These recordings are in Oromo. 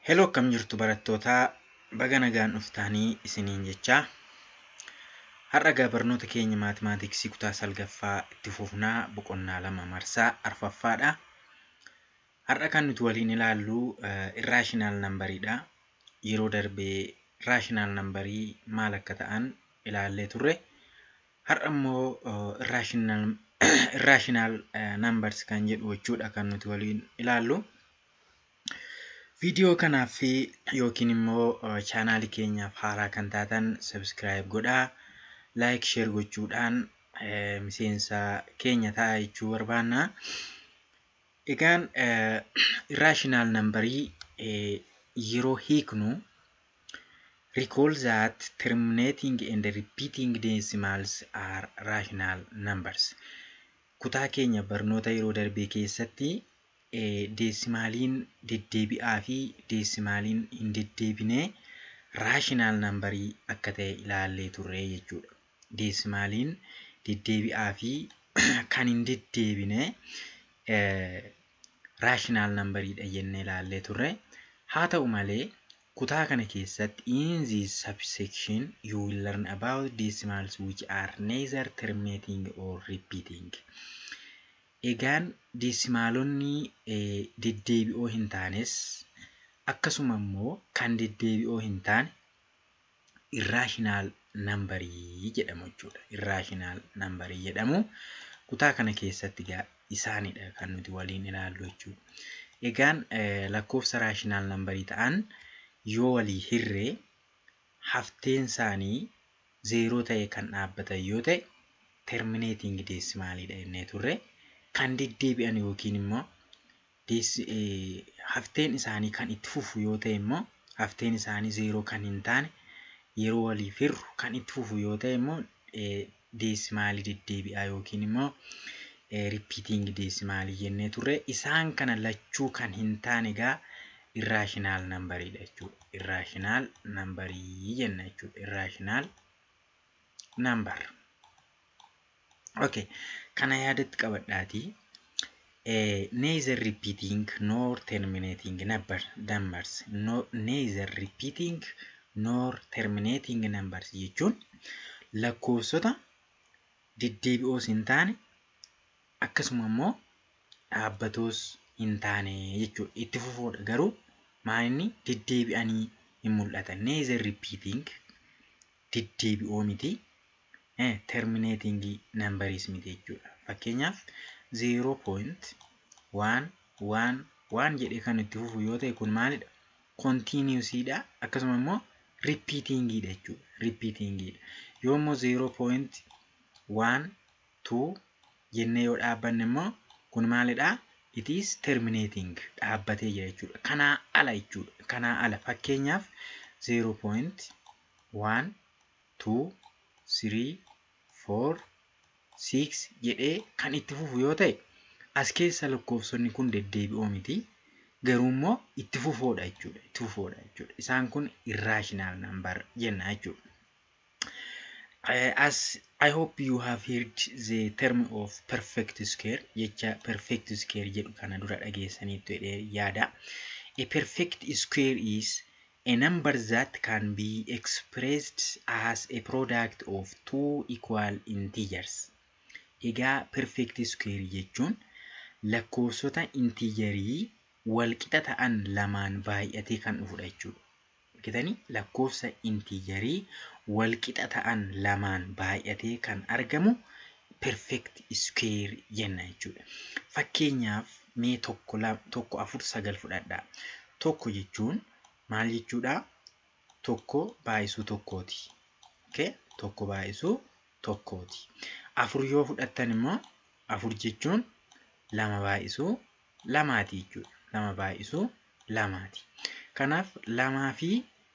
Hello, akkam jirtu barattootaa? Baga nagaan dhuftanii isiniin jechaa. Har'a egaa barnoota keenya maatimaatiksii kutaa salgaffaa itti fufnaa, boqonnaa 2 marsaa arfaffaadha. Har'a kan nuti waliin ilaallu irrational numberiidha. Yeroo darbee rational numberii maal akka ta'an ilaallee turre. Har'a immoo irrational numbers kan jedhu jechuudha kan nuti waliin ilaallu. Viidiyoo kanaaf yookiin immoo chaanaalii keenyaaf haaraa kan taatan subscribe godhaa, like, share gochuudhaan miseensa keenya ta'aa jechuu barbaanna. Egaan irrational numberii yeroo hiiknu, recall that terminating and repeating decimals are rational numbers. Kutaa keenya barnoota yeroo darbee keessatti deesimaaliin deddeebi'aa fi deesimaaliin hin deddeebine rational numberii akka ta'e ilaallee turre jechuudha. Deesimaaliin deddeebi'aa fi kan hin deddeebine rational numberiidha jennee ilaallee turre. Haa ta'u malee, kutaa kana keessatti, in this subsection you will learn about decimals which are neither terminating or repeating. Egaan deesimaalonni deddeebi'oo hin taanes, akkasuma immoo kan deddeebi'oo hin taane irrational numberii jedhamu jechuudha. Irrational numberii jedhamu. Kutaa kana keessatti egaa isaanidha kan nuti waliin ilaallu jechuudha. Egaan lakkoofsa rational numberii ta'an yoo walii hirree hafteen isaanii zeeroo ta'e kan dhaabbatan yoo ta'e terminating decimaliidha jennee turre. Kan deddeebi'an yookiin immoo hafteen isaanii kan itti fufu yoo ta'e immoo, hafteen isaanii zeeroo kan hin taane yeroo waliif hirru kan itti fufu yoo ta'e immoo deesimaalii deddeebi'aa yookiin immoo repeating deesimaalii jennee turre. Isaan kana lachuu kan hin taane egaa irrational numberiidha jechuudha. Irrational numberii jenna jechuudha. Irrational number. Okay, kana yaadatti qabadhaatii. Neither repeating nor terminating numbers. No, neither repeating nor terminating numbers jechuun lakkoofsota deddeebi'oos hin taane, akkasuma immoo dhaabbatoos hin taane jechuudha. Itti fufoodha garuu maalinni deddeebi'anii hin mul'atan. Neither repeating, deddeebi'oo miti. Terminating numbers miti jechuudha. Fakkeenyaaf, 0.111 jedhee kan itti fufu yoo ta'e kun maalidha? Continuousiidha, akkasuma immoo repeatingiidha jechuudha. Repeatingiidha. Yoo immoo 0.12 jennee yoo dhaabbanne immoo kun maalidha? It is terminating, dhaabbatee jira jechuudha. Kanaa ala jechuudha. Kanaa ala fakkeenyaaf 0.1 2 3 4 6 jedhee kan itti fufu yoo ta'e, as keessa lakkoofsonni kun deddeebi'oo miti. Garuu immoo itti fufoodha jechuudha. Itti fufoodha jechuudha. Isaan kun irrational number jenna jechuudha. As I hope you have heard the term of perfect square, jecha perfect square jedhu kana dura dhageessaniitu jedhee yaada. A perfect square is a number that can be expressed as a product of two equal integers. Egaa perfect square jechuun lakkoofsota integerii walqixa ta'an lamaan baay'atee kan dhufudha jechuudha. Argitanii, lakkoofsa integerii walqixa ta'an lamaan baay'atee kan argamu perfect square jenna jechuudha. Fakkeenyaaf, mee 1, 1, 4, 9 fudhadhaa. Tokko jechuun maal jechuudha? Tokko baay'isuu tokkooti. Okay? Tokko baay'isuu tokkooti. Afur yoo fudhattan immoo, afur jechuun lama baay'isuu lamaati jechuudha. Lama baay'isuu lamaati. Kanaaf lamaa fi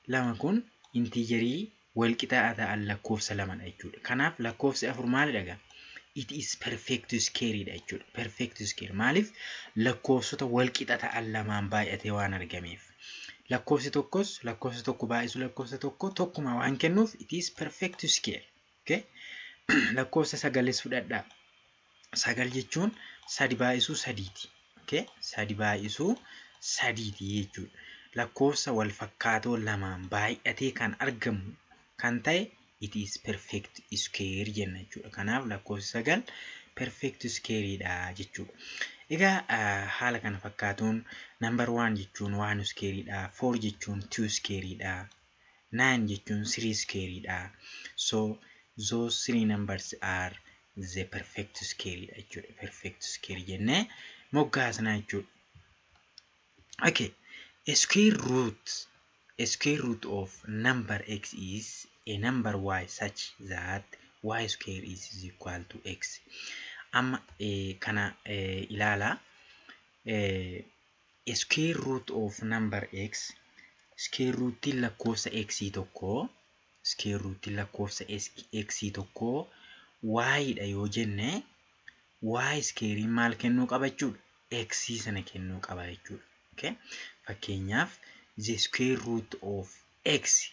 lama kun integerii walqixa ta'an lakkoofsa lamadha jechuudha. Kanaaf lakkoofsi afur maalidha egaa? It is perfect square dha jechuudha. Perfect square maaliif? Lakkoofsota walqixa ta'an lamaan baay'atee waan argameef. Lakkoofsi tokkos lakkoofsa tokko baay'isu lakkoofsa tokko tokkuma waan kennuuf it is perfect square. Okay? Lakkoofsa sagales fudhadhaa. Sagal jechuun sadi baay'isuu sadiiti. Okay? Sadi baay'isuu sadiiti jechuudha. Lakkoofsa wal fakkaatoo lamaan baay'atee kan argamu kan ta'e it is perfect square jenna jechuudha. Kanaaf lakkoofsi 9 perfect squareidha jechuudha. Egaa haala kana fakkaatuun number 1 jechuun 1 squareidha, 4 jechuun 2 squareidha, 9 jechuun 3 squareidha. So those three numbers are the perfect square jechuudha. Perfect square jennee moggaasna jechuudha. Okay. A square root of number x is a number y such that y square is equal to x. Amma kana ilaala. A square root of number x, square rootiin lakkoofsa x tokko, square rootiin lakkoofsa x tokko y dha yoo jenne, y square maal kennuu qaba jechuudha? X sana kennuu qaba jechuudha. Okay? Fakkeenyaaf, the square root of x,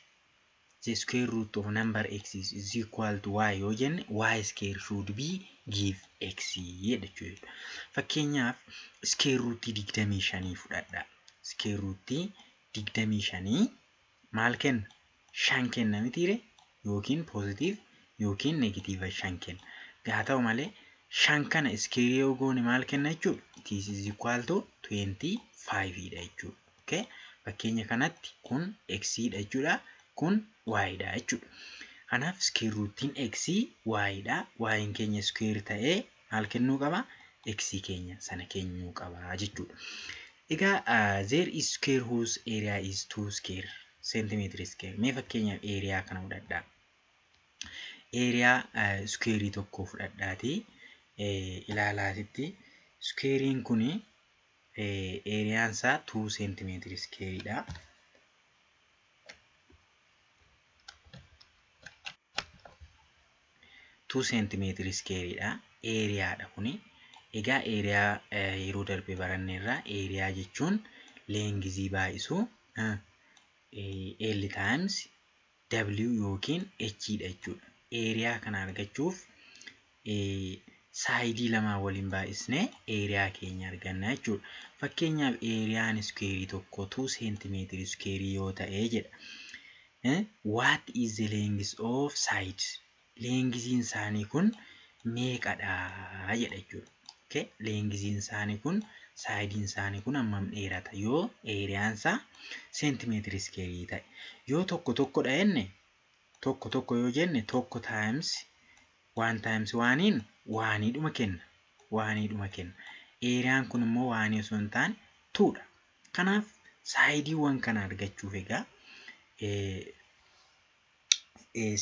the square root of number x is equal to y yoo jenne, y square should be give x jechuudha. Fakkeenyaaf, square root 25 fudhadha. Square root 25 maal kenna? 5 kenna mitiire? Yookiin positive yookiin negative 5 kenna. Haa ta'u malee, 5 kana square yoo goone maal kenna jechuudha? It is equal to 25 dha jechuudha. Okay? Fakkeenya kanatti kun x dha jechuudha. Kun y dha jechuudha. Kanaaf square rootiin x y dha. Y keenya square ta'ee maal kennuu qaba? X keenya sana kennuu qaba jechuudha. Egaa there is square whose area is 2 square centimeter square. Mee fakkeenyaaf area kana fudhadhaa. Area square tokko fudhadhaatii ilaalaa asitti. Squarein kuni areaan isaa 2 centimeter square dha. 2 centimeter square dha. Areaadha kuni. Egaa area yeroo darbe baranneerra, area jechuun lengthii baay'isuu L times W yookiin H dha jechuudha. Area kana argachuuf sideii lamaan waliin baay'isnee area keenya arganna jechuudha. Fakkeenyaaf, areaan squareii tokko 2 centimeter squareii yoo ta'e jedha. What is the length of side? Lengthiin isaanii kun meeqadha jedha jechuudha. Okay? Lengthiin isaanii kun, sideiin isaanii kun hammam dheerata yoo areaan isaa centimeter squareii ta'e? Yoo tokko tokkodha jenne, tokko tokko yoo jenne, tokko times one times oneiin oneiidhuma kenna. Oneiidhuma kenna. Areaan kun immoo oneii osoo hin taane twodha. Kanaaf sideiiwwan kana argachuuf egaa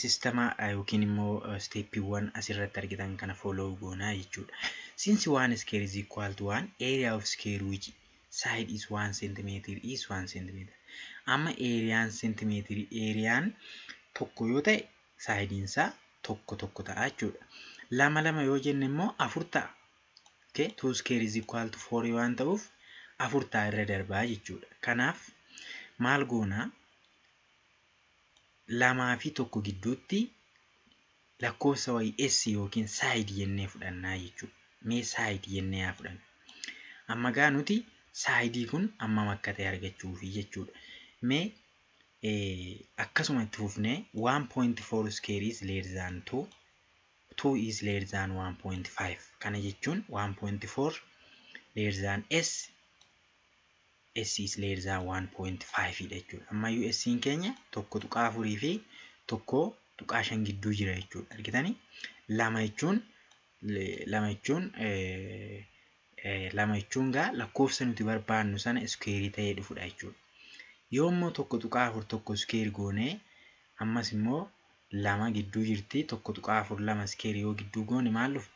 systema yookiin immoo steppiiwwan asirratti argitan kana follow goonaa jechuudha. Since one square is equal to one, area of square which side is 1 centimeter is 1 centimeter. Amma areaan centimeter, areaan tokko yoo ta'e, sideiin isaa tokko tokko ta'a jechuudha. Lama lama yoo jenne immoo afur ta'a. Okay? Two square is equal to four waan ta'uuf afur ta'a, irra darbaa jechuudha. Kanaaf maal goonaa? Lamaa fi tokko gidduutti lakkoofsa wayii S yookiin side jennee fudhannaa jechuudha. Mee side jennee haa fudhannu. Amma gaa nuti sideii kun hammam akka ta'e argachuufi jechuudha. Mee akkasuma itti fufnee 1.4 square is less than 2, 2 is less than 1.5. Kana jechuun 1.4 less than S, S is less than 1.5 dha jechuudha. Ammayyuu S'n keenya 1.4 fi 1.5 gidduu jira jechuudha. Argitanii? Lama jechuun, lama jechuun, lama jechuun gaa lakkoofsa nuti barbaannu sana squareii ta'ee dhufudha jechuudha. Yoo immoo 1.41 square goonee, ammas immoo lama gidduu jirti, 1.42 square yoo gidduu goone maal dhufa?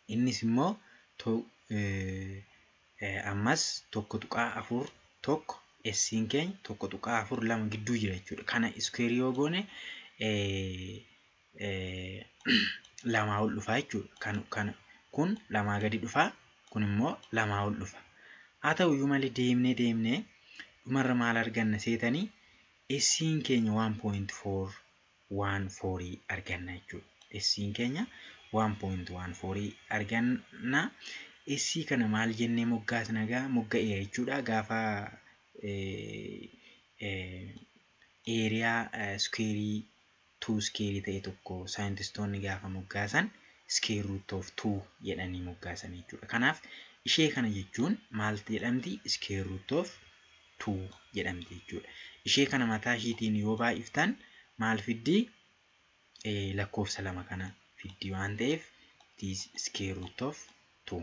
Innis immoo ammas 1.41, S'n keenya 1.42 gidduu jira jechuudha. Kana squareii yoo goone lamaa ol dhufa jechuudha. Kan kun lamaa gadi dhufa, kun immoo lamaa ol dhufa. Haa ta'uyyuu malee, deemnee deemnee dhumarra maal arganna seetanii? S'n keenya 1.414 arganna jechuudha. S'n keenya 1.14 arganna. S kana maal jennee moggaasna gaa? Mogga'eera jechuudha. Gaafa Area squareii two squareii ta'e tokko saayintistoonni gaafa moggaasan square root of 2 jedhanii moggaasan jechuudha. Kanaaf ishee kana jechuun maal jedhamti? Square root of 2 jedhamti jechuudha. Ishee kana mataa ishiitiin yoo baay'iftan maal fiddii? Lakkoofsa lama kana fiddi waan ta'eef, it is square root of 2.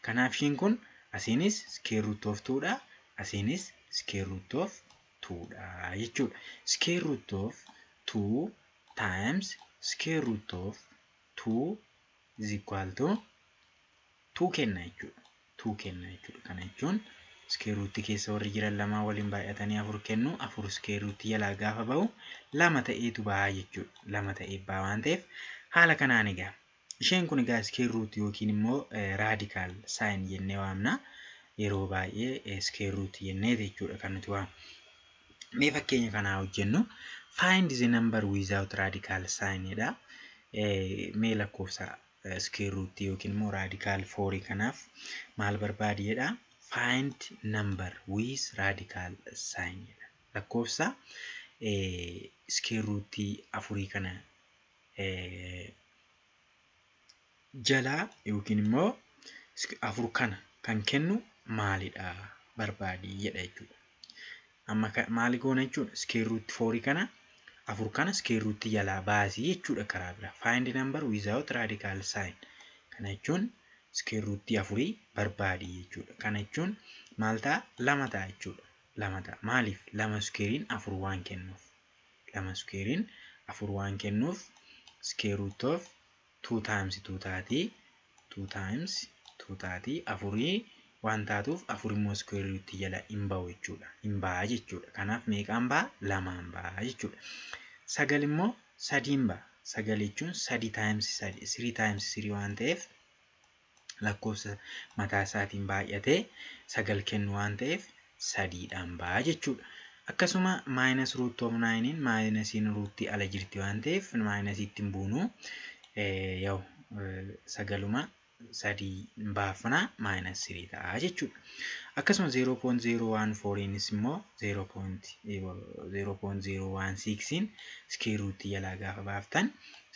Kanaaf ishiin kun asiinis square root of 2 dha. Asiinis square root of 2 dha jechuudha. Square root of 2 times square root of 2 is equal to 2 kenna jechuudha. 2 kenna jechuudha. Kana jechuun square root keessa warri jiran lamaan waliin baay'atanii afur kennu. Afur square root jalaa gaafa bahu lama ta'eetu bahaa jechuudha. Lama ta'ee baha waan ta'eef, haala kanaan egaa isheen kun egaa square root yookiin immoo radical sign jennee waamna. Yeroo baay'ee square root jennee jechuudha kan nuti waamnu. Mee fakkeenya kanaa hojjennu. Find the number without radical sign jedha. Mee lakkoofsa square root yookiin immoo radical 4 kanaaf maal barbaadi jedha? Find number with radical sign jedha. Lakkoofsa square root afurii kana jalaa yookiin immoo afur kana kan kennu maalidha barbaadi jedha jechuudha. Amma maali goona jechuudha? Square root 4 kana, afur kana square root jalaa baasii jechuudha karaa biraa. Find number without radical sign. Kana jechuun square root afurii barbaadi jechuudha. Kana jechuun maal ta'a? Lama ta'a jechuudha. Lama ta'a. Maaliif? Lama squarein afur waan kennuuf. Lama squarein afur waan kennuuf, square root of 2 times 2 taati. 2 times 2 taati. Afurii waan taatuuf, afur immoo square root jala hin bahu jechuudha. Hin ba'a jechuudha. Kanaaf meeqaan ba'a? Lamaan ba'a jechuudha. Sagal immoo sadiin ba'a. Sagal jechuun sadi times sadi, three times three waan ta'eef, lakkoofsa mataa isaatiin baay'atee sagal kennu waan ta'eef, sadiidhaan ba'a jechuudha. Akkasuma minus root of nineiin, minusiin rootii ala jirti waan ta'eef, minusiitti hin buunu. Yaa'u sagaluma sadii baafnaa, minus three ta'a jechuudha. Akkasuma 0.014nis immoo 0.016 square root jalaa gaafa baaftan,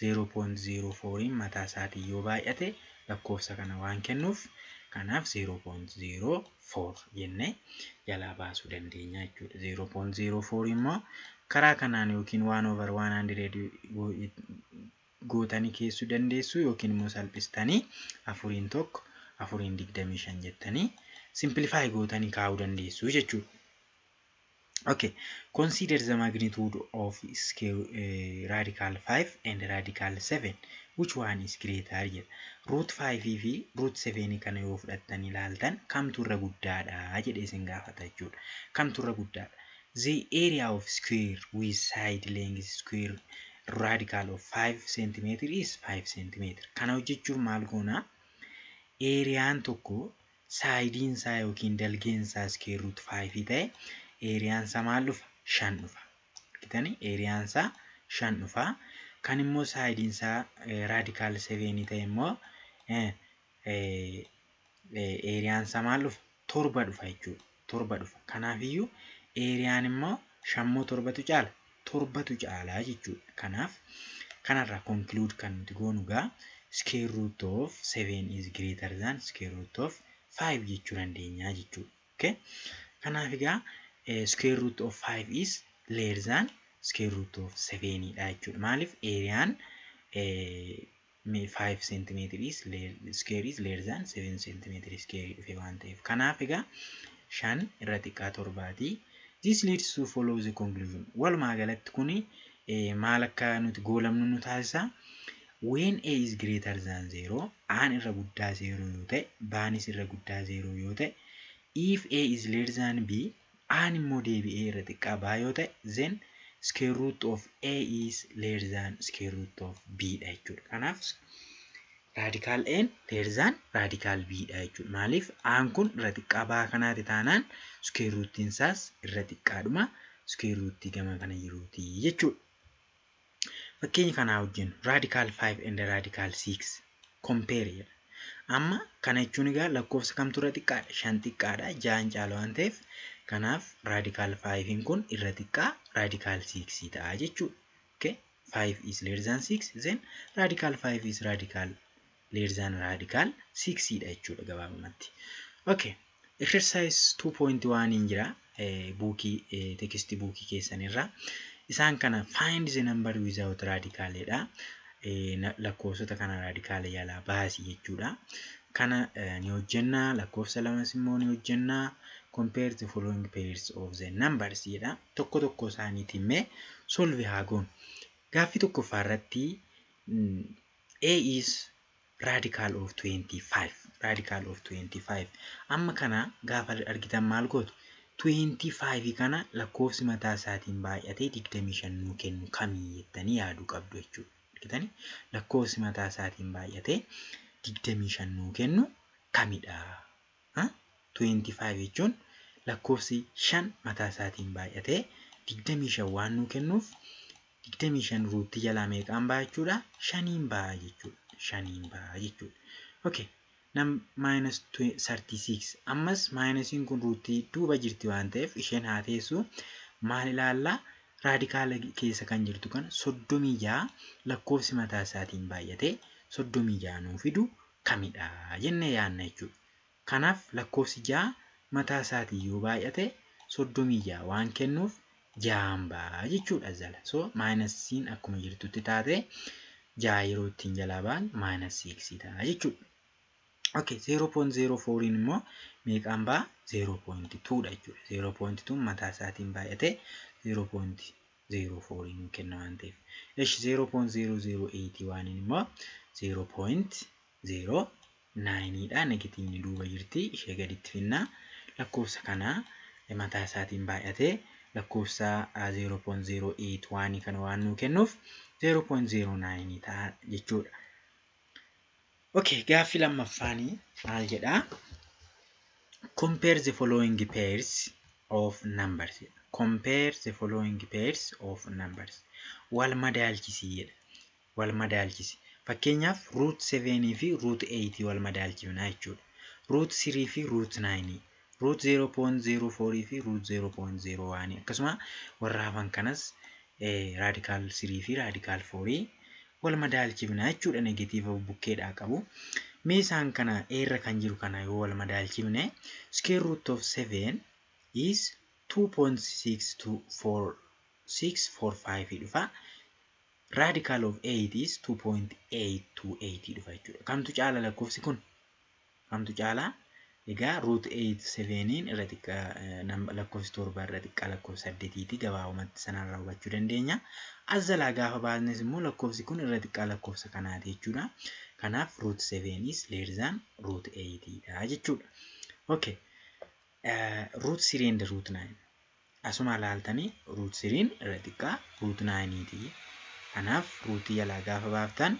0.04 mataa isaatiin yoo baay'ate lakkoofsa kana waan kennuuf, kanaaf 0.04 jennee jalaa baasuu dandeenya jechuudha. 0.04 immoo karaa kanaan yookiin 1 over 100 gootanii keessuu dandeessu, yookiin immoo salphistanii afuriin tokko afuriin 25 jettanii simplify gootanii kaa'uu dandeessu jechuudha. Okay, consider the magnitude of square radical 5 and radical 7. Which one is greater jedha. Root 5 fi root 7 kana yoo fudhattanii ilaaltan, kamtu irra guddaadha jedhee isin gaafata jechuudha. Kamtu irra guddaadha? The area of square with side length square radical of 5 centimeter is 5 centimeter. Kana hojjechuuf maal goona? Areaan tokko sideiin isaa yookiin dalgeen isaa square root 5 ta'e, areaan isaa maal dhufa? Shan dhufa. Argitanii, areaan isaa shan dhufa. Kan immoo sideiin isaa radical 7 ta'e immoo areaan isaa maal dhufa? Torba dhufa jechuudha. Torba dhufa. Kanaafiyyuu areaan immoo shammoo torbatu caala? Torbatu caalaa jechuudha. Kanaaf kanarraa conclude kan nuti goonu gaa square root of 7 is greater than square root of 5 jechuu dandeenya jechuudha. Okay? Kanaaf egaa square root of 5 is less than square root of 7 dha jechuudha. Maaliif? Areaan 5 centimeter is square is less than 7 centimeter square dhufe waan ta'eef. Kanaaf egaa shan irra xiqqaa torbaati. This leads to follow the conclusion. Walumaa galatti kuni maal akka nuti goolamnu nu taasisa. When A is greater than 0, A'n irra guddaa 0 yoo ta'e, B'nis irra guddaa 0 yoo ta'e, if A is less than B, A'n immoo deebi'ee irra xiqqaa B yoo ta'e, then square root of A is less than square root of B dha jechuudha. Kanaaf radical A less than radical B dha jechuudha. Maaliif? A'n kun irra xiqqaa B kanaati taanaan, square rootiin isaas irra xiqqaadhuma square rootii gama kana jiruuti jechuudha. Fakkeenya kanaa hojjennu. Radical 5 and radical 6 compare jedha. Amma kana jechuun egaa lakkoofsa kamtu irra xiqqaadha? Shan xiqqaadha. Ja'an caala waan ta'eef, Kanaaf radical 5 kun irra xiqqaa radical 6 ta'a jechuudha. Okay? 5 is less than 6, then radical 5 is radical less than radical 6 dha jechuudha gabaabumatti. Okay. Exercise 2.1 hin jira bookii, text bookii keessanirra. Isaan kana find the number without radical dha. Lakkoofsota kana radicala jalaa baasii jechuudha. Kana ni hojjennaa, lakkoofsa lamas immoo ni hojjennaa. Compare the following pairs of the numbers jedha. Tokko tokko isaaniitiin mee solve haa goonu. Gaaffii tokkoffaa irratti A is radical of 25. Radical of 25. Amma kana gaafa argitan maal gootu? 25 kana lakkoofsi mataa isaatiin baay'atee 25 nuu kennu kamii jettanii yaaduu qabdu jechuudha. Argitanii, lakkoofsi mataa isaatiin baay'atee 25 nuu kennu kamidha? 25 jechuun lakkoofsi 5 mataa isaatiin baay'atee 25 waan nuu kennuuf, 25 rootii jalaa meeqaan ba'a jechuudha? Shaniin ba'a jechuudha. Shaniin ba'a jechuudha. Okay. Nam minus 36, ammas minusiin kun rootii duuba jirti waan ta'eef isheen haa teessu. Maal ilaallaa? Radicala keessa kan jirtu kana, 36, lakkoofsi mataa isaatiin baay'atee 36 nuu fidu kamidha jennee yaadna jechuudha. Kanaaf lakkoofsi 6 mataa isaatiin yoo baay'ate 36 waan kennuuf ja'aan ba'a jechuudha jala. So minusiin akkuma jirtutti taate, 6 yeroo ittiin jalaa ba'an minus 6 ta'a jechuudha. Okay, 0.04 immoo meeqaan ba'a? 0.2 dha jechuudha. 0.2 mataa isaatiin baay'atee 0.04 nuu kenna waan ta'eef. Eshi, 0.0081 immoo 0.09 dha. Negativeni duuba jirti. Ishee gaditti finnaa. Lakkoofsa kanaa mataa isaatiin baay'atee lakkoofsa 0.081 kana waan nuu kennuuf 0.09 ta'a jechuudha. Okay, gaaffii lammaffaanii maal jedhaa? Compare the following pairs of numbers. Compare the following pairs of numbers. Wal madaalchisii jedha. Wal madaalchisi. Fakkeenyaaf root 7 fi root 8 wal madaalchifna jechuudha. Root 3 fi root 9. Root 0.04 fi root 0.01, akkasuma warra hafan kanas radical 3 fi radical 4 wal madaalchifna jechuudha, negative bukkeedhaa qabu. Mee isaan kana eerra kan jiru kana yoo wal madaalchifne, square root of 7 is 2.62445 dhufa. Radical of 8 is 2.828 dhufa jechuudha. Kamtu caala lakkoofsi kun? Kamtu caala? Egaa root 8 7 irra xiqqaa, lakkoofsi 7 irra xiqqaa lakkoofsa 8ti, gabaabumatti sanarraa hubachuu dandeenya. As jalaa gaafa baasnes immoo lakkoofsi kun irra xiqqaa lakkoofsa kanaati jechuudha. Kanaaf root 7 is less than root 8 dha jechuudha. Okay. Root 3 and root 9. Asuma ilaaltanii root 3 irra xiqqaa root 9 ti. Kanaaf rootii jalaa gaafa baaftan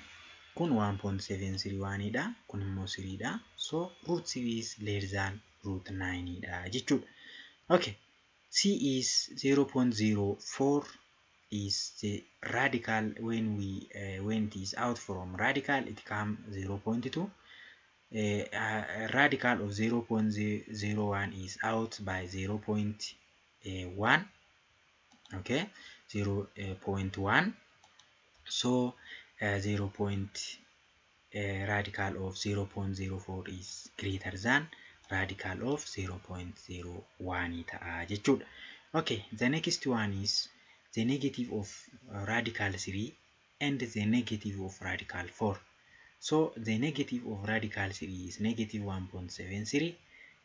kun 1.731 dha. Kun immoo 3 dha. So root 3 is less than root 9 dha jechuudha. Okay. C is 0.04 is the radical. When it is out from radical, it come 0.2. Radical of 0.01 is out by 0.1, okay, 0.1. So 0. Radical of 0.04 is greater than radical of 0.01 ta'a jechuudha. Okay, the next one is the negative of radical 3 and the negative of radical 4. So the negative of radical 3 is negative 1.73.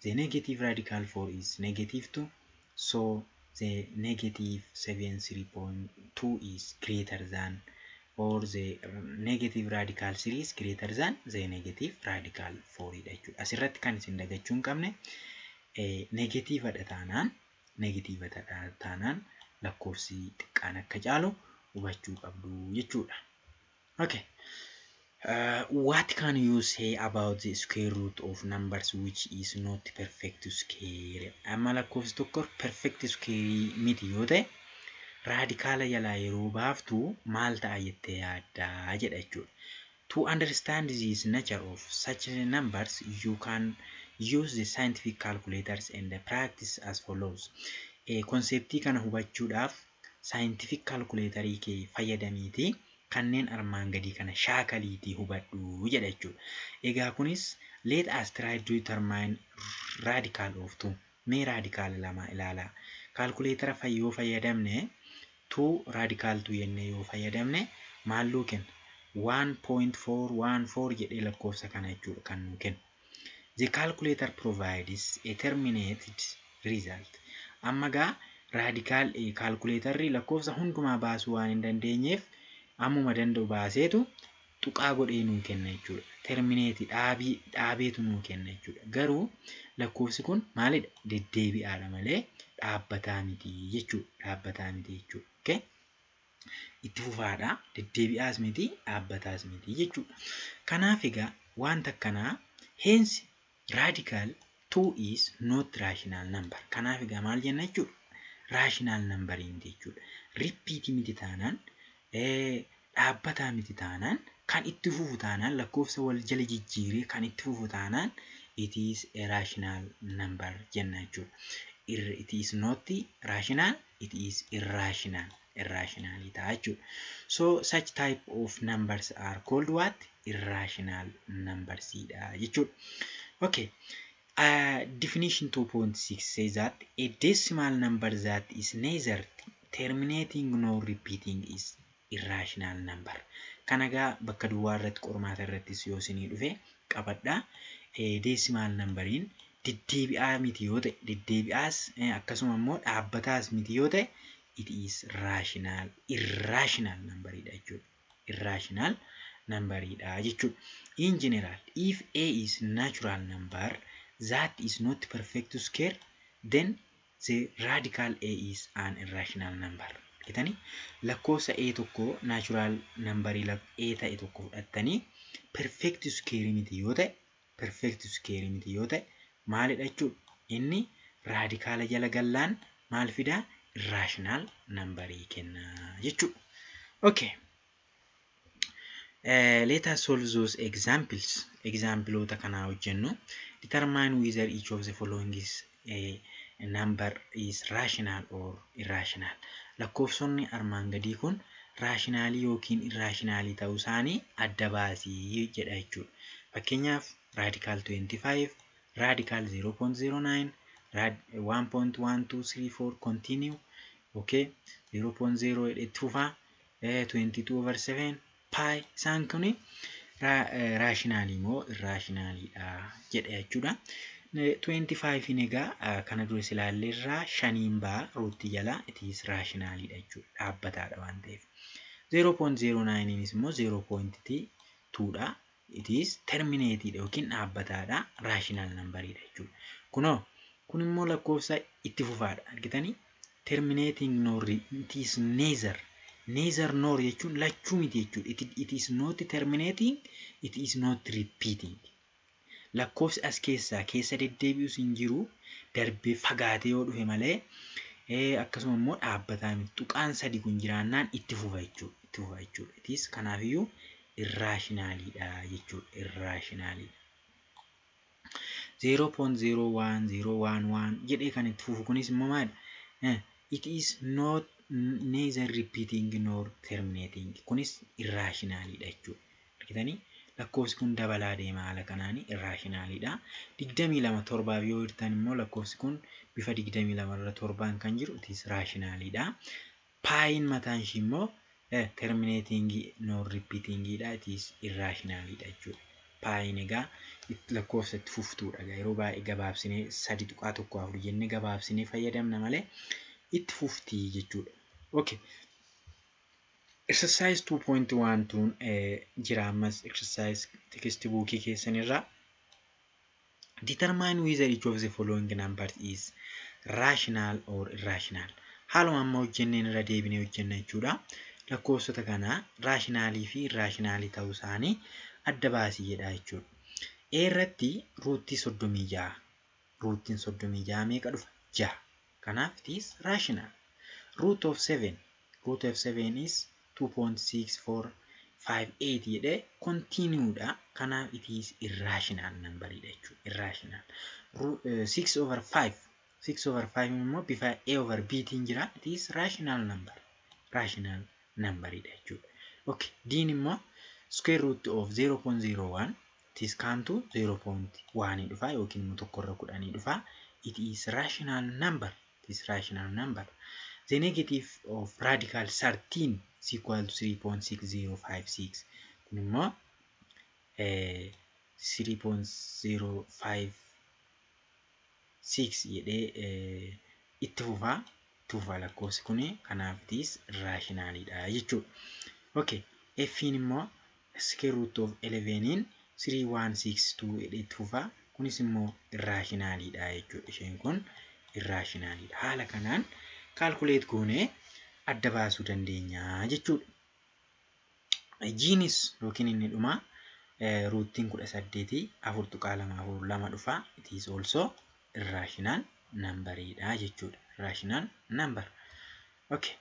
The negative radical 4 is negative 2. So the negative 73.2 is greater than, or the negative radical 3 is greater than the negative radical 4 dha jechuudha. Asirratti kan isin dagachuu hin qabne, negativedha taanaan lakkoofsi xiqqaan akka caalu hubachuu qabdu jechuudha. Okay. What can you say about the square root of numbers which is not perfect square? Amma lakkoofsi tokko perfect square miti yoo ta'e, radicala jalaa yeroo baaftu maal ta'a jettee yaaddaa jedha jechuudha. To understand this nature of such numbers, you can Use the scientific calculators and practice as follows. Conceptii kana hubachuudhaaf scientific calculatorii kee fayyadamiitii kanneen armaan gadii kana shaakaliitii hubadhu jedha jechuudha. Egaa kunis, let us try to determine radical of 2. Mee radical lama ilaalaa. Calculatora yoo fayyadamne, 2 radical 2 jennee yoo fayyadamne maal nuu kenna? 1.414 jedhee lakkoofsa kana jechuudha kan nuu kennu. The calculator provides a terminated result. Amma gaa radical calculatorri lakkoofsa hundumaa baasuu waan hin dandeenyeef ammuma danda'u baaseetu tuqaa godhee nuu kenna jechuudha. Terminate dhaabii dhaabeetu nuu kenna jechuudha. Garuu lakkoofsi kun maalidha? Deddeebi'aadha malee dhaabbataa miti jechuudha. Dhaabbataa miti jechuudha. Okay? Itti fufaadha. Deddeebi'aas miti, dhaabbataas miti jechuudha. Kanaaf egaa wanta akkanaa, hence radical 2 is not rational number. Kanaaf egaa maal jenna jechuudha? Rational number miti jechuudha. Repeat miti taanaan, dhaabbataa miti taanaan, kan itti fufu taanaan, lakkoofsa wal jala jijjiiree kan itti fufu taanaan, it is a rational number jenna jechuudha. It is not rational, it is irrational. Irrational ta'a jechuudha. So such type of numbers are called what? Irrational numbers dha jechuudha. Okay. Definition 2.6 says that a decimal number that is neither terminating nor repeating is irrational number. Kana egaa bakka duwwaa irratti qormaata irrattis yoo isinii dhufe qabadhaa. Decimal numberiin deddeebi'aa miti yoo ta'e, deddeebi'aas akkasuma immoo dhaabbataas miti yoo ta'e, it is rational irrational numberidha jechuudha. Irrational numberidha jechuudha. In general, if a is natural number that is not perfect square, then the radical a is an irrational number. Argitanii, lakkoofsa a tokko, natural numberii a ta'e tokko fudhattanii, perfect square miti yoo ta'e, perfect square miti yoo ta'e, maalidha jechuudha? Inni radicala jala gallaan maal fidaa? Irrational numberii kenna jechuudha. Okay. Let us solve those examples. Exampleoota kanaa hojjennu. Determine whether each of the following is a number is rational or irrational. Lakkoofsonni armaan gadii kun rationalii yookiin irrationalii ta'uu isaanii adda baasii jedha jechuudha. Fakkeenyaaf radical 25, radical 0.09, 1.1234 continue, okay, 0.0 itti fufaa, 22 over 7 pi, isaan kun rationalii moo irrationaliidha jedha jechuudha. 25 egaa kana dura ilaalleerraa shaniin ba'a rootii jalaa, it is rationaliidha jechuudha, dhaabbataadha waan ta'eef. 0.09 immoo 0.2 dha. It is terminated yookiin dhaabbataadha, rational numberiidha jechuudha. Kunoo kun immoo lakkoofsa itti fufaadha, argitanii, terminating nor, it is neither, neither nor jechuun lachuu miti jechuudha. It is not terminating, it is not repeating. Lakkoofsi as keessaa keessa deddeebi'us hin jiru, darbee fagaatee yoo dhufe malee, akkasuma immoo dhaabbataa miti. Tuqaan sadi kun jiraannaan itti fufa jechuudha. Itti fufa jechuudha. It is kanaafiyyuu irrationaliidha jechuudha. Irrationaliidha. 0.01011 jedhee kan itti fufu kunis immoo maali? It is not neither repeating nor terminating. Kunis irrationaliidha jechuudha. Argitanii, lakkoofsi kun dabalaa deema haala kanaan, irrationaliidha. 22 torbaaf yoo hirtan immoo lakkoofsi kun bifa 22 irra torbaan kan jiru, it is rationaliidha. Piin mataan ishii immoo terminating nor repeatingidha. It is irrationaliidha jechuudha. Piin egaa lakkoofsa itti fuftuudha. Yeroo baay'ee gabaabsinee 3.14 jennee gabaabsinee fayyadamna malee itti fuftii jechuudha. Okay. Exercise 2.12 jira ammas exercise text bookii keessanirraa. Determine whether each of the following numbers is rational or irrational. Haaluma amma hojjenneen irra deebinee hojjenna jechuudha. Lakkoofsota kana rationalii fi irrationalii ta'uu isaanii adda baasii jedha jechuudha. A irratti rootii 36. Rootiin 36 meeqa dhufa? Jaha. Kanaaf it is rational. Root of 7. Root of 7 is 2.64 58 jedhee continuedha. Kanaaf it is irrational numberidha jechuudha. Irrational. 6 over 5, 6 over 5 immoo bifa a over b tiin jira. It is rational number. Rational numberidha jechuudha. Okay. D'n immoo square root of 0.01, it is come to 0.1 dhufa yookiin immoo 1/10 dhufa. It is rational number. It is rational number. The negative of radical 13 is equal to 3.6056. Kun immoo 3.056 jedhee itti fufaa. Itti fufaa lakkoofsi kuni, kanaaf it is rationalidha jechuudha. Okay. F'n immoo square root of 11 3162 jedhee itti fufaa. Kunis immoo irrationalidha jechuudha. Isheen kun irrationalidha. Haala kanaan calculate goonee adda baasuu dandeenya jechuudha. G'nis yookiin inni dhumaa rootiin 18 4.242 dhufa. It is also irrational numberidha jechuudha. Irrational number. Okay.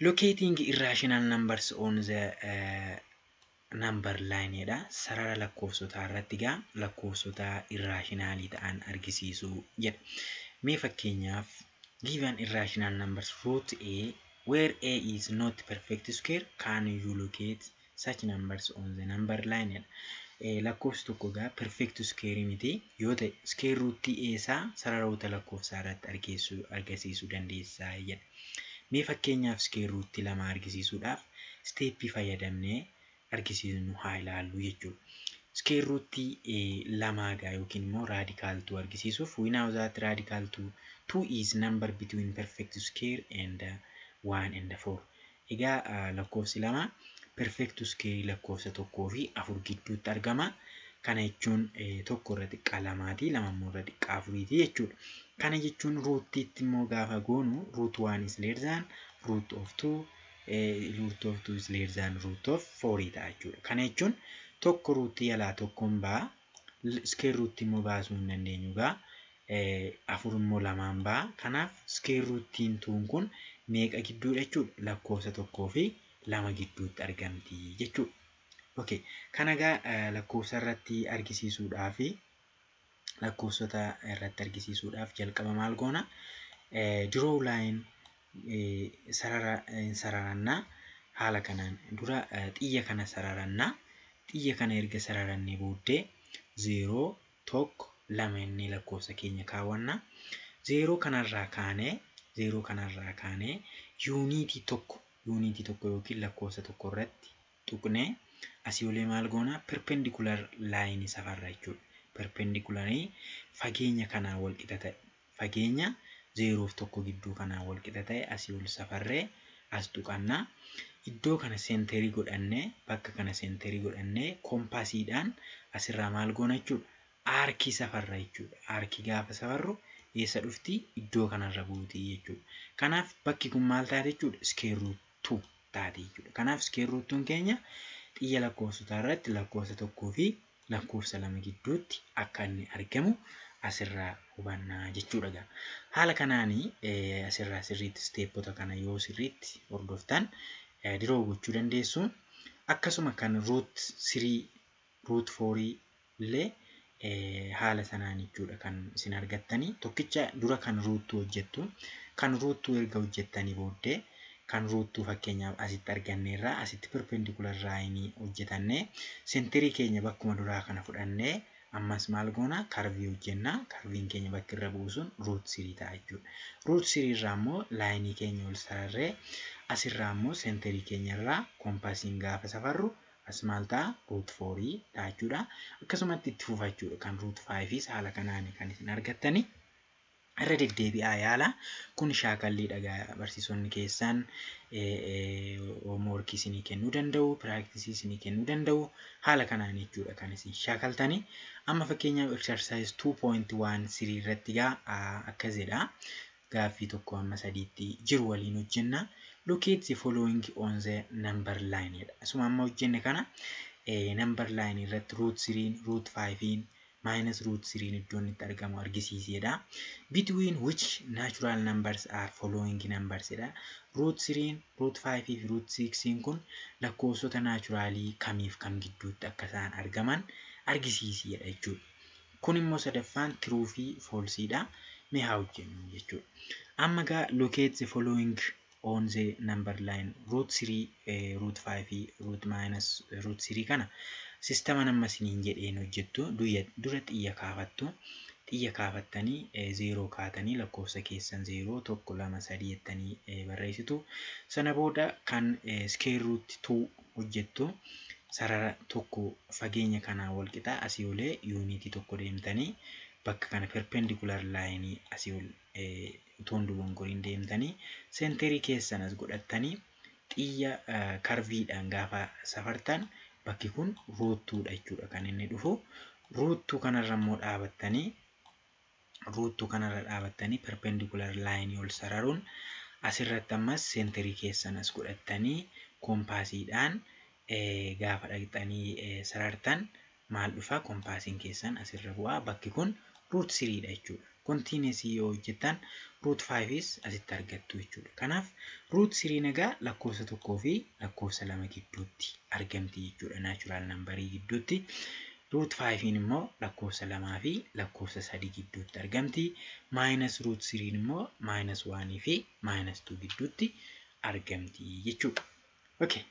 Locating irrational numbers on the number line jedha. Sarara lakkoofsotaa irratti gaa lakkoofsota irrationalii ta'an argisiisuu jedha. Mee fakkeenyaaf, given irrational numbers root a, where a is not perfect square, can you locate such numbers on the number line jedha. Lakkoofsi tokko gaa perfect square miti yoo ta'e, square root a isaa sararoota lakkoofsaa irratti argisiisuu dandeessaa jedha. Mee fakkeenyaaf square root 2 argisiisuudhaaf steppii fayyadamnee argisiisnu haa ilaallu jechuudha. Square root lamaa gaa yookiin immoo radical 2 argisiisuuf, we know that radical 2 2 is number between perfect square and 1 and 4. Egaa lakkoofsi 2 perfect square lakkoofsa 1 fi 4 gidduutti argama. Kana jechuun 1 irra xiqqaa 2ti, 2 immoo irra xiqqaa 4ti jechuudha. Kana jechuun rootiitti immoo gaafa goonu, root 1 is less than root of 2, root of 2 is less than root of 4 ta'a jechuudha. Kana jechuun 1 rootii jalaa 1n ba'a. Square rootii immoo baasuu hin dandeenyu gaa. 4 immoo 2n ba'a. Kanaaf square rootiin tuun kun meeqa gidduudha jechuudha? Lakkoofsa 1 fi 2 gidduutti argamti jechuudha. Okay. Kana egaa lakkoofsa irratti argisiisuudhaaf, lakkoofsota irratti argisiisuudhaaf jalqaba maal goona? Draw line, sarara sararannaa. Haala kanaan dura xiyya kana sararannaa. Xiyya kana erga sararannee booddee 0, 1, 2 innee lakkoofsa keenya kaawwanna. 0 kanarraa kaanee, 0 kanarraa kaanee unitii 1, unitii 1 yookiin lakkoofsa 1 irratti tuqnee asii olee maal goona? Perpendicular lineii safarra jechuudha. Perpendicularii fageenya kanaan wal qixa ta'e, fageenya 0 fi 1 gidduu kanaan wal qixa ta'e asii ol safarree as tuqannaa. Iddoo kana centerii godhannee, bakka kana centerii godhannee, compassiidhaan asirraa maal goona jechuudha? Arcii safarra jechuudha. Arcii gaafa safarru eessa dhufti? Iddoo kanarra buutii jechuudha. Kanaaf bakki kun maal taate jechuudha? Square root 2 taate jechuudha. Kanaaf square root 2 keenya xiyya lakkoofsotaa irratti lakkoofsa 1 fi lakkoofsa 2 gidduutti akka inni argamu asirraa hubannaa jechuudha. Haala kanaanii asirraa sirriitti steppota kana yoo sirriitti hordoftan draw gochuu dandeessu. Akkasuma kan root 3, root 4 illee haala sanaan jechuudha kan isin argattanii. Tokkicha dura kan root 2 hojjettu. Kan root 2 erga hojjettanii booddee, kan root 2 fakkeenyaaf asitti arganneerraa asitti perpendicular lineii hojjetannee, centerii keenya bakkuma duraa kana fudhannee, ammas maal goona? Curveii hojjenna. Curveiin keenya bakki irra bu'u sun root 3 ta'a jechuudha. Root 3 irraa immoo lineii keenya ol sararree, asirraa immoo centerii keenya irraa compassiin gaafa safarru as maal ta'a? Root 4 ta'a jechuudha. Akkasumatti itti fufa jechuudha. Kan root 5 haala kanaan kan isin argattani. Irra deddeebi'aa yaala. Kun shaakalliidha. Barsiisonni keessan homeworkii isinii kennuu danda'u, practiceii isinii kennuu danda'u. Haala kanaan jechuudha kan isin shaakaltani. Amma fakkeenyaaf exercise 2.13 irratti gaa akkas jedha. Gaaffii 1 hamma 3tti jiru waliin hojjenna. Locate the following on the number line jedha. Asuma amma hojjenne kana number line irratti root 3, root 5 maal minus root 3 iddoon itti argamu argisiisedha. Between which natural numbers are following numbers jedha. Root 3, root 5 fi root 6 kun lakkoofsota naturalii kamiif kam gidduutti akka isaan argaman argisiisedha jechuudha. Kun immoo sadaffaan true fi falseidha. Mee haa hojjennu jechuudha. Amma gaa locate the following on the number line root 3, root 5 fi root minus root 3 kana sistema nama isiniin jedheen hojjettu. Dura xiyya kaafattu. Xiyya kaafattanii zeeroo kaatanii lakkoofsa keessan zeeroo, tokko, lama, sadii jettanii barreessitu. Sana booda kan square root 2 hojjettu. Sarara tokko fageenya kanaa wal qixa asii olee unitii tokko deemtanii bakka kana perpendicular line asii ol utuu hin dogongoriin deemtanii centerii keessan as godhattanii xiyya curveiidhaan gaafa safartan bakki kun root twodha jechuudha kan inni dhufu. Root two kanarra immoo dhaabattanii, root two kanarra dhaabattanii perpendicular line ol sararuun asirratti ammas centerii keessan as godhattanii compassiidhaan gaafa dhaqxanii sarartan maal dhufa? Compassiin keessan asirra bu'aa, bakki kun root threedha jechuudha. Continuousii yoo hojjettan root fiveis asitti argattu jechuudha. Kanaaf root threen egaa lakkoofsa tokkoo fi lakkoofsa lama gidduutti argamti jechuudha, natural numberii gidduutti. Root fiveiin immoo lakkoofsa lamaa fi lakkoofsa sadii gidduutti argamti. Minus root threen immoo minus oneii fi minus two gidduutti argamti jechuudha. Okay.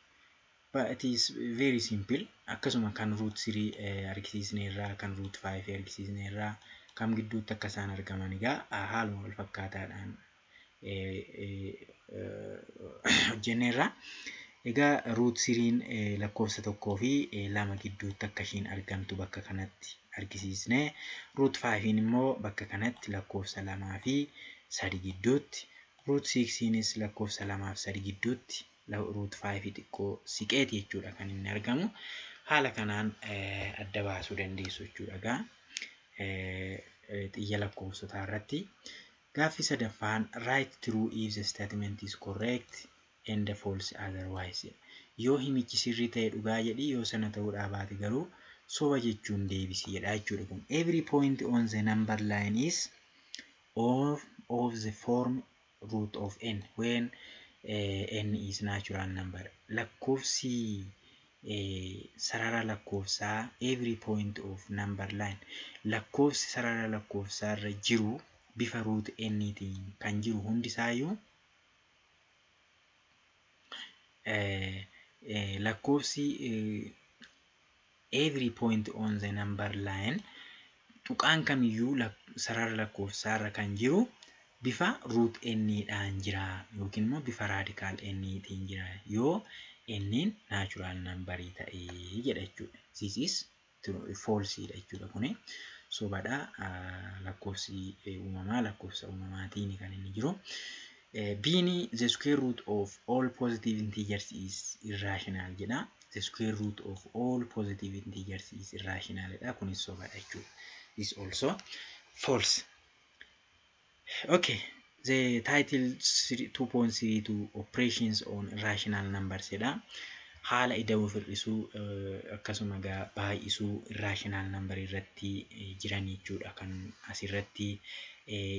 But it is very simple. Akkasuma kan root three argisiisneerraa, kan root five argisiisneerraa, kam gidduutti akka isaan argaman egaa haaluma wal fakkaataadhaan hojjenneerra. Egaa root threen lakkoofsa tokkoo fi lama gidduutti akka ishiin argamtu bakka kanatti argisiisne. Root fiveiin immoo bakka kanatti lakkoofsa lamaa fi sadi gidduutti. Root sixiinis lakkoofsa lamaa fi sadi gidduutti, root fiveii xiqqoo siqeeti jechuudha kan inni argamu. Haala kanaan adda baasuu dandeessu jechuudha egaa xiyya lakkoofsotaa irratti. Gaaffii sadaffaan, write true if the statement is correct and false otherwise. Yoo himichi sirrii ta'e dhugaa jedhi, yoo sana ta'uudhaa baate garuu soba jechuun deebisi jedha jechuudha kun. Every point on the number line is of the form root of n when n is natural number. Lakkoofsi sarara lakkoofsaa, every point of number line, lakkoofsi sarara lakkoofsaa irra jiru bifa root n tiin kan jiru hundisaayyuu, lakkoofsi, every point on the number line, tuqaan kamiyyuu sarara lakkoofsaa irra kan jiru bifa root n dhaan jira yookiin immoo bifa radical n tiin jira yoo n natural numberii ta'e jedha jechuudha. This is false dha jechuudha kuni. Sobadha. Lakkoofsi uumamaa lakkoofsa uumamaatiin kan inni jiru. B'n the square root of all positive integers is irrational jedha. The square root of all positive integers is irrational dha. Kunis sobadha jechuudha. This also false. Okay. The title 2.32, operations on irrational numbers jedha. Haala ida'uu, hir'isuu, akkasuma egaa baay'isuu irrational number irratti jiran jechuudha kan asirratti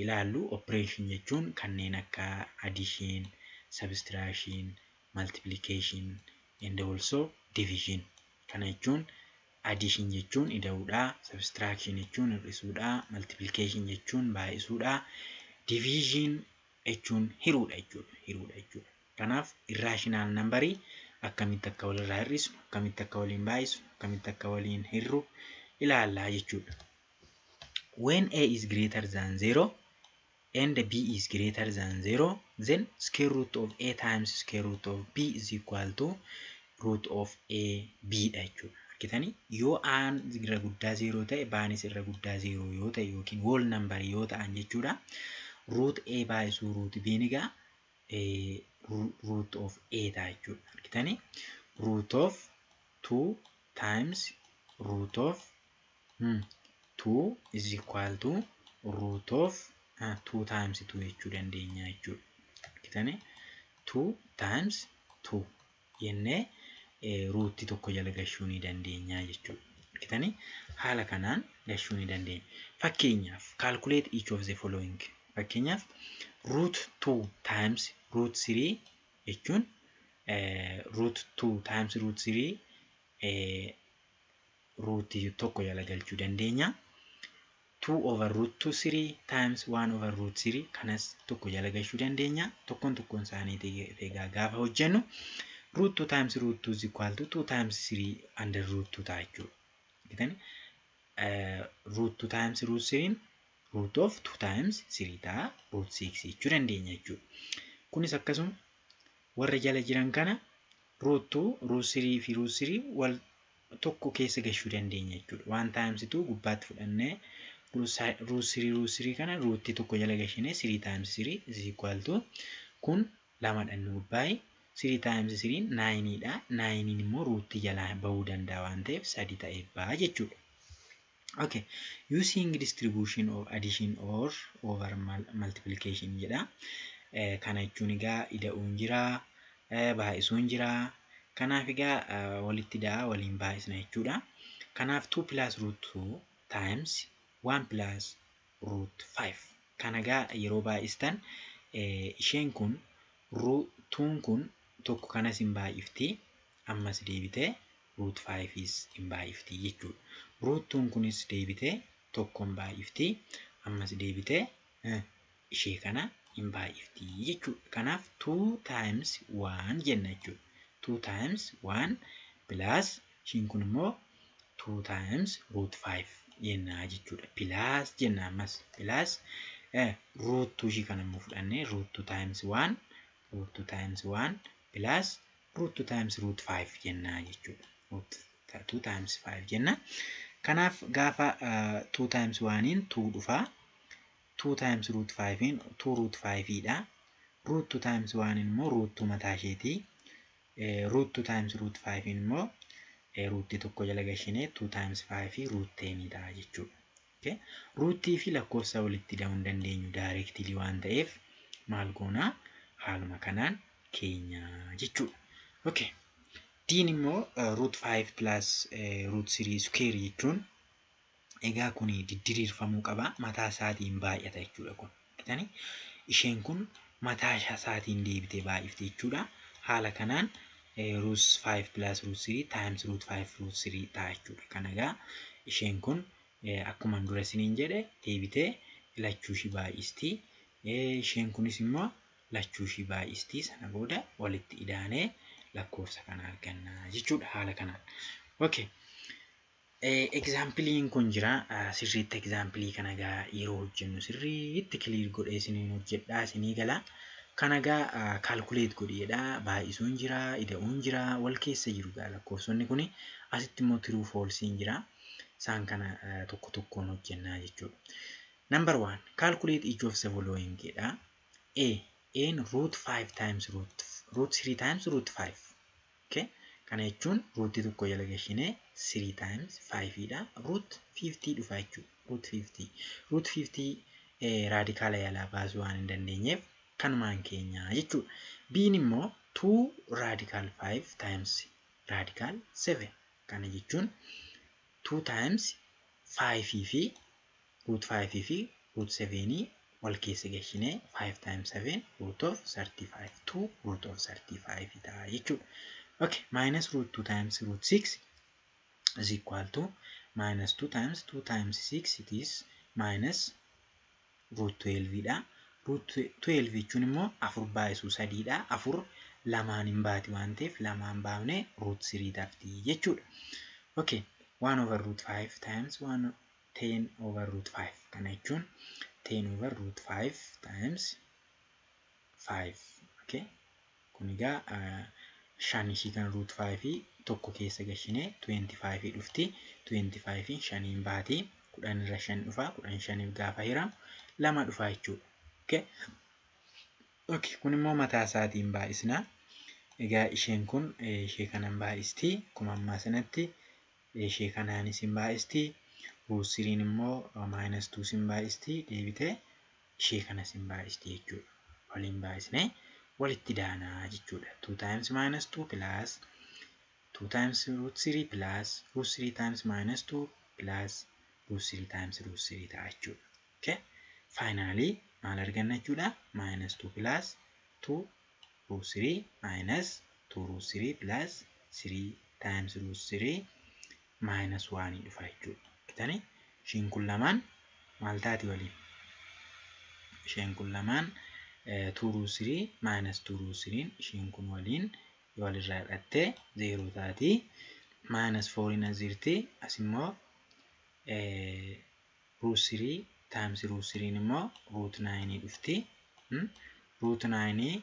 ilaallu. Operation jechuun kanneen akka addition, subtraction, multiplication and also division. Kana jechuun addition jechuun ida'uudha, subtraction jechuun hir'isuudha, multiplication jechuun baay'isuudha, division jechuun hiruudha jechuudha. Hiruudha jechuudha. Kanaaf irrational numberii akkamitti akka walirraa hir'isnu, akkamitti akka waliin baay'isnu, akkamitti akka waliin hirru ilaallaa jechuudha. When a is greater than 0 and b is greater than 0, then square root of a times square root of b is equal to root of a b dha jechuudha. Argitanii, yoo aan irra guddaa 0 ta'e, baanis irra guddaa 0 yoo ta'e yookiin whole number yoo ta'an jechuudha. Root a baay'isuu root b egaa root of a ta'a jechuudha. Argitanii, root of 2 times root of 2 is equal to root of 2 times 2 jechuu dandeenya jechuudha. Argitanii, 2 times 2 jennee rootii tokko jala gashuu ni dandeenya jechuudha. Argitanii, haala kanaan gashuu ni dandeenya. Fakkeenyaaf, calculate each of the following. Fakkeenyaaf, root 2 times root 3 jechuun, root 2 times root 3, rootii tokko jala galchuu dandeenya. 2 over root 2 3 times 1 over root 3 kanas tokko jala galchuu dandeenya. Tokkoon tokkoon isaanii egaa gaafa hojjennu, root 2 times root 2 is equal to 2 times 3 under root 2 ta'a jechuudha. Argitanii, root 2 times root 3 root of 2 times 3 ta'a, root 6 jechuu dandeenya jechuudha. Kunis akkasuma warra jala jiran kana, root 2, root 3 fi root 3 wal tokko keessa gashuu dandeenya jechuudha. 1 times 2 gubbaatti fudhannee, root 3 root 3 kana rootii tokko jala gashinee, 3 times 3 is equal to, kun lamadha inni gubbaa'e, 3 times 3 9 dha. 9 immoo rootii jalaa bahuu danda'a waan ta'eef, sadi ta'ee ba'a jechuudha. Okay, using distribution of addition or over multiplication jedha. Kana jechuun egaa ida'uun jira, baay'isuun jira. Kanaaf egaa walitti da'a, waliin baay'isna jechuudha. Kanaaf 2 plus root 2 times 1 plus root 5. Kana egaa yeroo baay'istan, isheen kun tuun kun tokko kanas hin baay'ifti, ammas deebitee root 5is hin baay'ifti jechuudha. Root 2 kunis deebitee tokko hin baay'ifti, ammas deebitee ishee kana hin baay'ifti jechuudha. Kanaaf 2 times 1 jenna jechuudha. 2 times 1 plus, ishiin kun immoo 2 times root 5 jenna jechuudha. Plus jenna ammas, plus root 2 ishii kana immoo fudhannee, root 2 times 1, root 2 times 1 plus root 2 times root 5 jenna jechuudha. Root 2 times 5 jenna. Kanaaf gaafa 2 times 1 2 dhufa. 2 times root 5 2 root 5 dha. Root 2 times 1 immoo root 2 mataa isheeti. Root 2 times root 5 immoo rootii tokko jala gashinee, 2 times 5 root 10 ta'a jechuudha. Okay. Rootii fi lakkoofsa walitti hidhamuu hin dandeenyu directly waan ta'eef, maal goonaa, haaluma kanaan keenya jechuudha. Okay. Diin immoo root 5 plus root 3 square jechuun egaa kun diddiriirfamuu qaba, mataa isaatiin baay'ata jechuudha kun. Argitanii, isheen kun mataa isaatiin deebitee baay'ifte jechuudha. Haala kanaan root 5 plus root 3 times root 5 root 3 ta'a jechuudha. Kana egaa isheen kun akkuma dura isiniin jedhe deebitee lachuu ishii baay'isti. Isheen kunis immoo lachuu ishii baay'isti. Sana booda walitti idaanee lakkoofsa kana arganna jechuudha haala kanaan. Okay. Exampleiin kun jira. Sirriitti example kana egaa yeroo hojjennu sirriitti clear godhee isiniin hojjedhaa, isinii gala. Kana egaa calculate godheedha. Baay'isuun jira, ida'uun jira, wal keessa jiru egaa lakkoofsonni kuni. Asitti immoo true falseiin jira. Isaan kana tokko tokkoon hojjennaa jechuudha. Number one, calculate each of the following jedha. A, A'n root 5 times root 3 times root 5. Okay. Kana jechuun rootii tokko jala gashinee 3 times 5 dha. Root 50 dhufa jechuudha. Root 50. Root 50 radical jalaa baasuu waan hin dandeenyeef kanumaan keenya jechuudha. B'n immoo 2 radical 5 times radical 7. Kana jechuun 2 times 5 fi root 5 fi root 7 wal keessa gashinee, 5 times 7 root of 35, 2 root of 35 ta'a jechuudha. Okay, minus root 2 times root 6 is equal to minus 2 times 2 times 6, it is minus root 12 dha. Root 12 jechuun immoo afur baay'isuu sadiidha. Afur lamaan hin baati waan ta'eef, lamaan baafnee root 3 tafti jechuudha. Okay, 1 over root 5 times 1 10 over root 5. Kana jechuun 10 over root 5 times 5. Okay. Kun egaa shan ishii kan root 5 tokko keessa gashinee 25 dhufti. 25 shaniin baati. 10 irra shan dhufa. 10 shaniif gaafa hiramu lama dhufa jechuudha. Okay. Okay. Kun immoo mataa isaatiin baay'isna. Egaa isheen kun ishee kanan baay'isti. Akkuma ammaa sanatti ishee kanaanis hin baay'isti. Root 3 immoo minus 2 sin baay'isti. Deebitee ishee kanas hin baay'isti jechuudha. Waliin baay'isnee walitti daanaa jechuudha. 2 times minus 2 plus 2 times root 3 plus root 3 times minus 2 plus root 3 times root 3 ta'a jechuudha. Okay? Finally maal arganna jechuudha? Minus 2 plus 2 root 3 minus 2 root 3 plus 3 times root 3 minus 1 dhufa jechuudha. Argitanii? Ishiin kun lamaan maal taati waliin? Isheen kun lamaan 2 root 3 minus 2 root 3, ishiin kun waliin walirraa hidhattee 0 taati. Minus 4 as jirti. As immoo root 3 times root 3 immoo root 9 dhufti. Root 9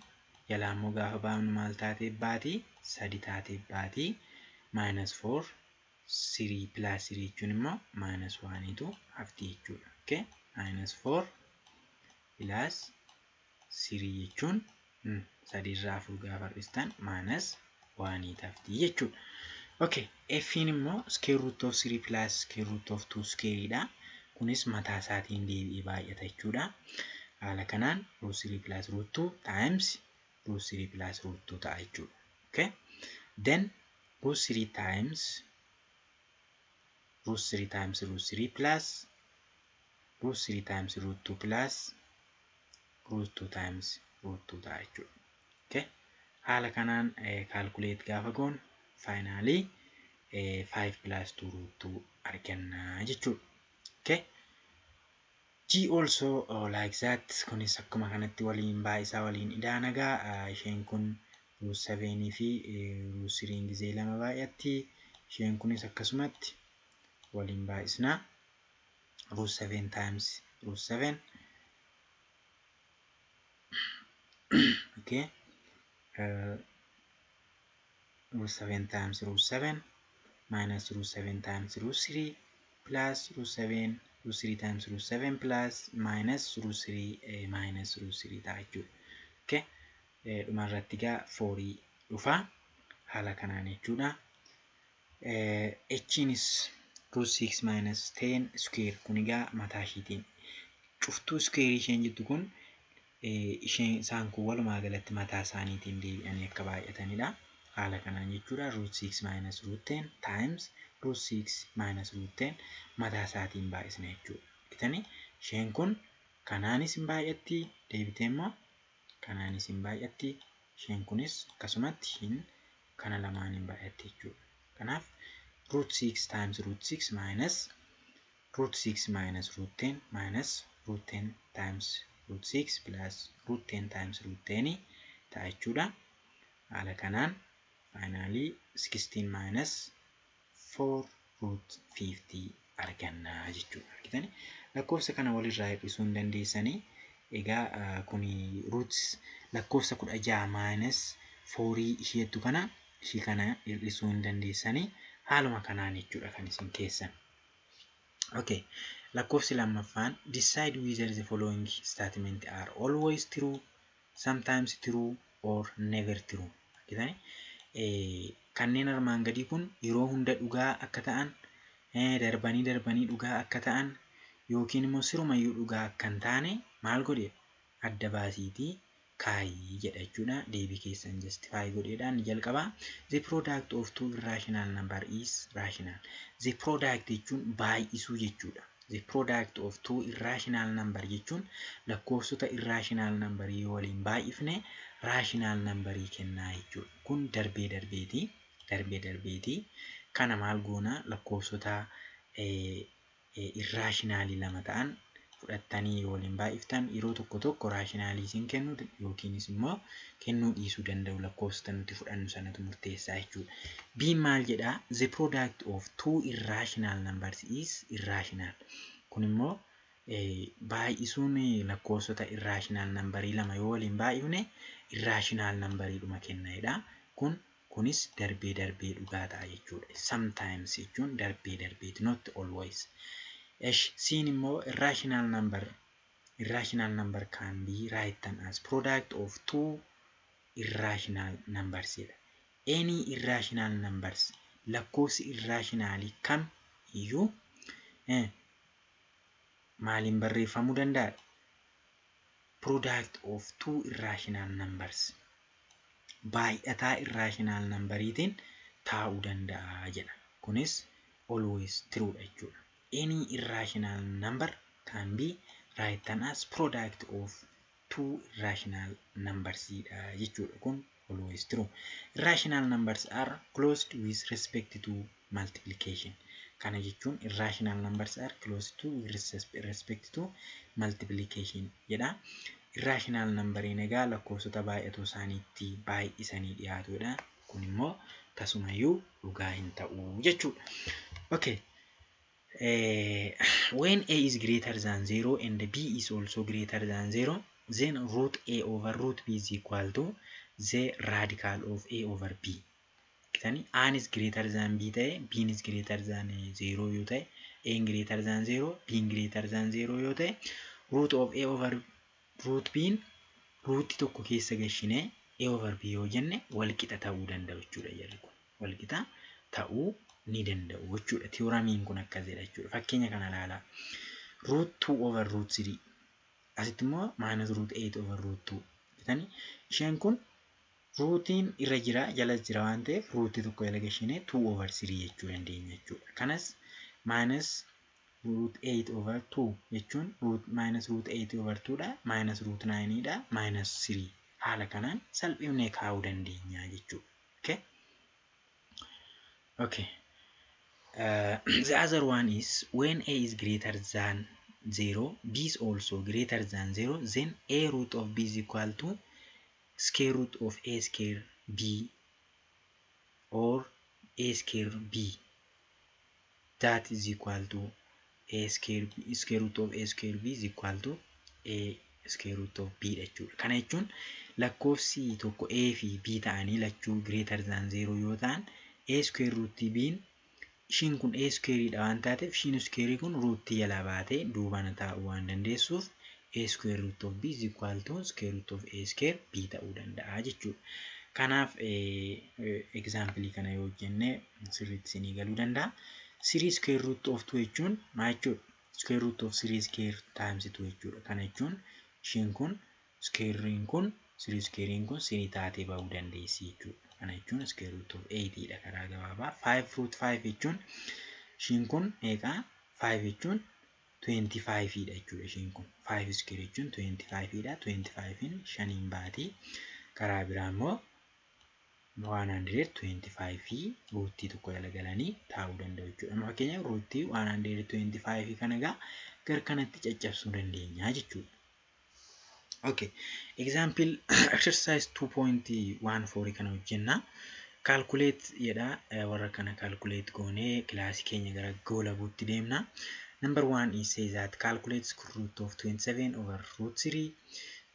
jalaa immoo gaafa baafnu maal taatee baati? Sadi taatee baati. Minus 4 3 plus 3 jechuun immoo minus 1 tu hafti jechuudha. Okay? Minus 4 plus 3 jechuun sadiirraa afur gaafa hir'istan minus 1 tafti jechuudha. Okay, F'n immoo square root of 3 plus square root of 2 square dha. Kunis mataa isaatiin deebi'ee baay'ata jechuudha. Haala kanaan root 3 plus root 2 times root 3 plus root 2 ta'a jechuudha. Okay? Then root 3 times root 3 times root 3 plus root 3 times root 2 plus root 2 times root 2 ta'a jechuudha. Okay? Haala kanaan calculate gaafa goonu finally 5 plus 2 root 2 arganna jechuudha. Okay? G also like that, kunis akkuma kanatti waliin baay'isaa waliin idaanagaa. Isheen kun root 7 fi root 3 gizee lama baay'atti. Isheen kunis akkasumatti waliin baay'isnaa, root 7 times root 7, okay, root 7 times root 7 minus root 7 times root 3 plus root 7 root 3 times root 7 plus minus root 3 minus root 3 ta'a jechuudha. Okay. Dhumarratti egaa 4 dhufa haala kanaan jechuudha. H'nis root 6 minus 10 square, kun egaa mataa ishiitiin cuftuu square isheen jettu kun, isheen isaan kun walumaa galatti mataa isaaniitiin deebi'anii akka baay'atanidha. Haala kanaan jechuudha, root 6 minus root 10 times root 6 minus root 10 mataa isaatiin baay'isna jechuudha. Argitanii, isheen kun kanaanis hin baay'atti, deebitee immoo kanaanis hin baay'atti, isheen kunis akkasumatti hin kana lamaan hin baay'atti jechuudha. Kanaaf root 6 times root 6 minus root 6 minus root 10 minus root 10 times root 6 plus root 10 times root 10 ta'a jechuudha. Haala kanaan finally 16 minus 4 root 50 arganna jechuudha. Argitanii, lakkoofsa kana walirraa hir'isuu hin dandeessanii. Egaa kuni root lakkoofsa 16 minus 4 isheettu kana, ishii kana hir'isuu hin dandeessanii, haaluma kanaan jechuudha kan isin keessan. Okay. Lakkoofsi lammaffaan decide whether the following statement are always true, sometimes true or never true. Argitanii, kanneen armaan gadii kun yeroo hunda dhugaa akka ta'an, darbanii darbanii dhugaa akka ta'an, yookiin immoo sirumayyuu dhugaa akka hin taane maal godhe, adda baasiitii kaayii jedha jechuudha. Deebii keessan justify godheedhaan ni jalqaba. The product of two irrational number is rational. The product jechuun baay'isuu jechuudha. The product of two irrational number jechuun lakkoofsota irrational number yoo waliin baay'ifne rational numberii kennaa jechuudha. Kun darbee darbeeti. Darbee darbeeti. Kana maal goona? Lakkoofsota irrationalii lama ta'an fudhattanii yoo waliin baay'iftan yeroo tokko tokko rationalii isin kennu yookiinis immoo kennuu dhiisuu danda'u, lakkoofsota nuti fudhannu sanatu murteessaa jechuudha. B'n maal jedhaa? The product of two irrational numbers is irrational. Kun immoo baay'isuun lakkoofsota irrational numberii lama yoo waliin baay'ifne irrational numberiidhuma kenna jedha. Kunis darbee darbee dhugaa ta'a jechuudha. Sometimes jechuun darbee darbeeti, not always. Esh, C'n immoo irrational number can be written as product of two irrational numbers jedha. Any irrational numbers, lakkoofsi irrationalii kam iyyuu maaliin barreeffamuu danda'a? Product of two irrational numbers. Baay'ataa irrational numberiitiin taa'uu danda'a jedha. Kunis always true dha jechuudha. Any irrational number can be written as product of two irrational numbers dha jechuudha. Kun always true. Irrational numbers are closed with respect to multiplication. Kana jechuun irrational numbers are closed to with respect to multiplication jedha. Irrational numberiin egaa lakkoofsota baay'atoo isaaniitti baay'isanii dhiyaatudha. Kun immoo tasumayyuu dhugaa hin ta'u jechuudha. Okay. When a is greater than 0 and b is also greater than 0, then root a over root b is equal to the radical of a over b. Kitani a is greater than b ta'e, b is greater than 0 yoo ta'e, a greater than 0, b greater than 0 yoo ta'e, root of a over root b root tokko keessa gashinee a over b yoo jenne wal qixa ta'uu danda'u jechuudha jarri kun. Wal qixa ta'uu ni danda'u jechuudha. Theoremiin kun akkas jedha jechuudha. Fakkeenya kana ilaalaa. Root 2 over root 3. Asitti immoo minus root 8 over root 2. Jetanii isheen kun rootiin irra jira, jala jira waan ta'eef rootii tokko jala gashinee 2 over 3 jechuu dandeenya jechuudha. Kanas minus root 8 over 2 jechuun root minus root 8 over 2 dha, minus root 9 dha, minus 3, haala kanaan salphifnee kaa'uu dandeenya jechuudha. Okay? Okay. The other one is when a is greater than 0, b is also greater than 0, then a root of b is equal to square root of a square b or a square b. That is equal to a square b, square root of a square b is equal to a square root of b jechuudha. Kana jechuun lakkoofsi tokko a fi b ta'anii lachuu greater than 0 yoo ta'an, a square root b, ishiin kun a square dha waan taateef, ishiin square kun rootii jalaa baatee duubana taa'uu waan dandeessuuf, a square root of b is equal to square root of a square b ta'uu danda'a jechuudha. Kanaaf example kana yoo hojjenne sirriitti isinii galuu danda'a. 3 square root of 2 jechuun maal jechuudha? Square root of 3 square times 2 jechuudha. Kana jechuun ishiin kun squarein kun 3 squarein kun 3 taatee bahuu dandeessi jechuudha. Kana jechuun square root of 8 dha karaa gabaabaa. 5 root 5 jechuun ishiin kun meeqa? 5 jechuun 25 dha jechuudha ishiin kun. 5 square jechuun 25 dha. 25 shaniin baati. Karaa biraa immoo 125 rootii tokko jala galanii taa'uu danda'u jechuudha. Amma fakkeenyaaf rootii 125 kana egaa gara kanatti caccabsuu dandeenya jechuudha. Okay. Example exercise 2.14 kana hojjenna. Calculate jedha, warra kana calculate goonee kilaasii keenya gara goolabuutti deemna. Number one is say that calculate square root of 27 over root 3,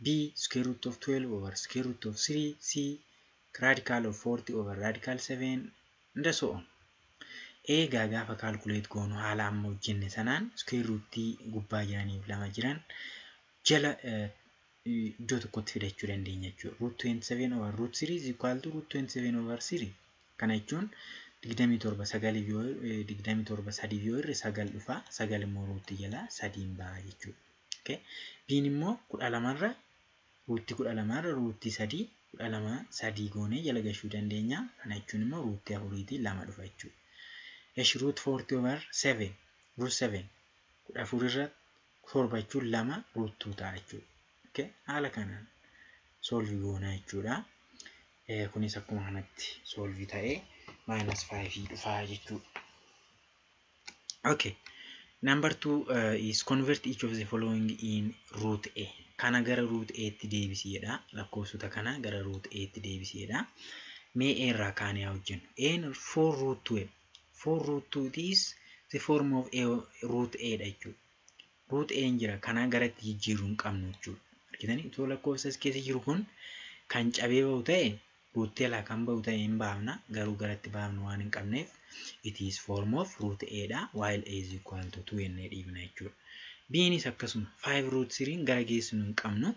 B square root of 12 over square root of 3, C radical of 40 over radical 7 and so on. Egaa gaafa calculate goonu haala amma hojjenne sanaan square rootii gubbaa jiraniif lama jiran jala iddoo tokkotti fidachuu dandeenya jechuudha. Root 27 over root 3 is equal to root 27 over 3. Kana jechuun 27 sagalii yoo 27 sadii yoo irre sagal dhufa, sagal immoo rootii jalaa sadiin ba'a jechuudha. Okay. Biin immoo 12rra rootii 12rra rootii sadii 12 sadii goonee jala gashuu dandeenya. Kana jechuun immoo rootii afuriitii lama dhufa jechuudha. Esh root 40 over 7, root 7, 14 irra torba jechuun lama root 2 ta'a jechuudha. Okay. Haala kanaan solve goonaa jechuudha. Kunis akkuma kanatti solve ta'ee minus 5 dhufaa jechuudha. Okay. Number two is convert each of the following in root A. Kana gara root A tti deebisi jedha. Lakkoofsota kana gara root A tti deebisi jedha. Mee A irraa kaanee haa hojjennu. A 4 root 2 dha. 4 root 2 is the form of A, root A dha jechuudha. Root A jira, kana gara itti jijjiiruu hin qabnu jechuudha. Argitanii, itoo lakkoofsa as keessa jiru kun kan cabee bahu ta'e, rootii alaa kan bahu ta'e hin baafna, garuu garatti baafnu waan hin qabneef it is form of root A dha, while A is equal to 2 jennee dhiifna jechuudha. B'nis akkasuma 5 root 3 gara geessinu hin qabnu,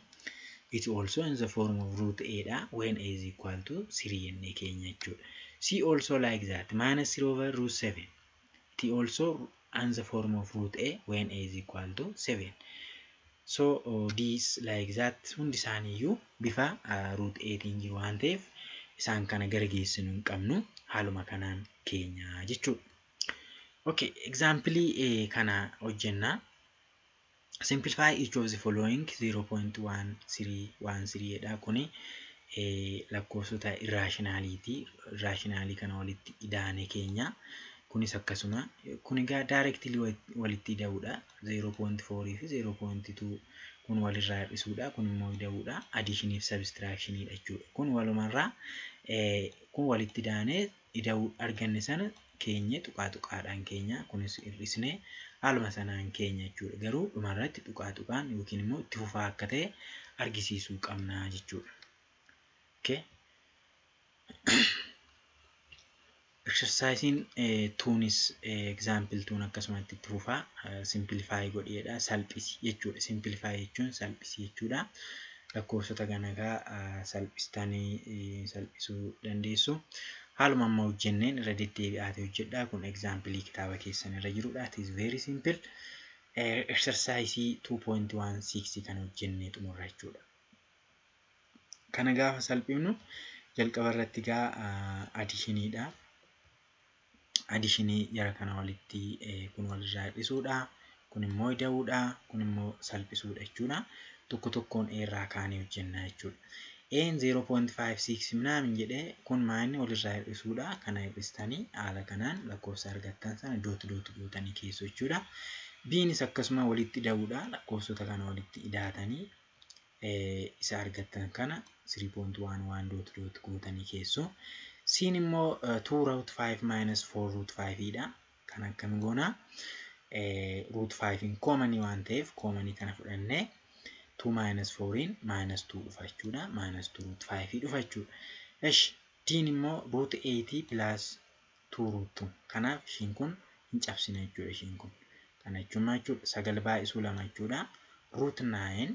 it also in the form of root A dha, when A is equal to 3 jennee keenya jechuudha. C also like that, minus 3 over root 7, it also in the form of root A when A is equal to 7. So this like that, hundi isaaniiyyuu bifa root A tiin jiru waan ta'eef isaan kana gara geessinu hin qabnu. Haaluma kanaan keenya jechuudha. Okay, example kana hojjennaa. Simplify each of the following 0.1313 jedha. Kuni lakkoofsota irrationaliiti. Irrationalii kana walitti idaane keenya. Kunis akkasuma. Kun egaa directly walitti ida'uudha. 0.4 fi 0.2 kun walirraa hir'isuudha. Kun immoo ida'uudha. Additionii fi subtractioniidha jechuudha. Kun walumarraa kun walitti idaanee ida'uu arganne sana keenye tuqaa tuqaadhaan keenya, kunis hir'isnee haaluma sanaan keenya jechuudha. Garuu dhumarratti tuqaa tuqaan yookiin immoo itti fufaa akka ta'e argisiisuu qabna jechuudha. Okay. Exercising tuunis, example tuun akkasumatti itti fufaa, simplify godheedha, salphisi jechuudha. Simplify jechuun salphisi jechuudha. Lakkoofsota kana egaa salphistanii salphisuu dandeessu. Haaluma amma hojjenneen irra deddeebi'aatee hojjedhaa. Kun example kitaaba keessan irra jirudha. It is very simple. Exercise 2.16 kan hojjennee xumurra jechuudha. Kana gaafa salphifnu jalqaba irratti egaa additioniidha. Additionii jara kana walitti, kun walirraa hir'isuudha. Kun immoo ida'uudha. Kun immoo salphisuudha jechuudha. Tokko tokkoon irraa kaanee hojjenna jechuudha. Een 0.56 minaamin jedhee, kun maanni walirraa hir'isuudha. Kana hir'istanii haala kanaan lakkoofsa argattan sana dot dot gootanii keessu jechuudha. Biinis akkasuma walitti ida'uudha. Lakkoofsota kana walitti idaatanii isa argattan kana 3.11 dot dot gootanii keessu. Siin immoo 2 root 5 minus 4 root 5 dha. Kan akkami goona? Root 5 in commonii waan ta'eef commonii kana fudhannee 2 minus 4 in minus 2 dhufa jechuudha. Minus 2 root 5 dhufa jechuudha. Esh, Diin immoo root 8 plus 2 root 2. Kanaaf ishiin kun hin cabsina jechuudha ishiin kun. Kana jechuun maal jechuudha? Sagal baay'isuu lama jechuudha. Root 9,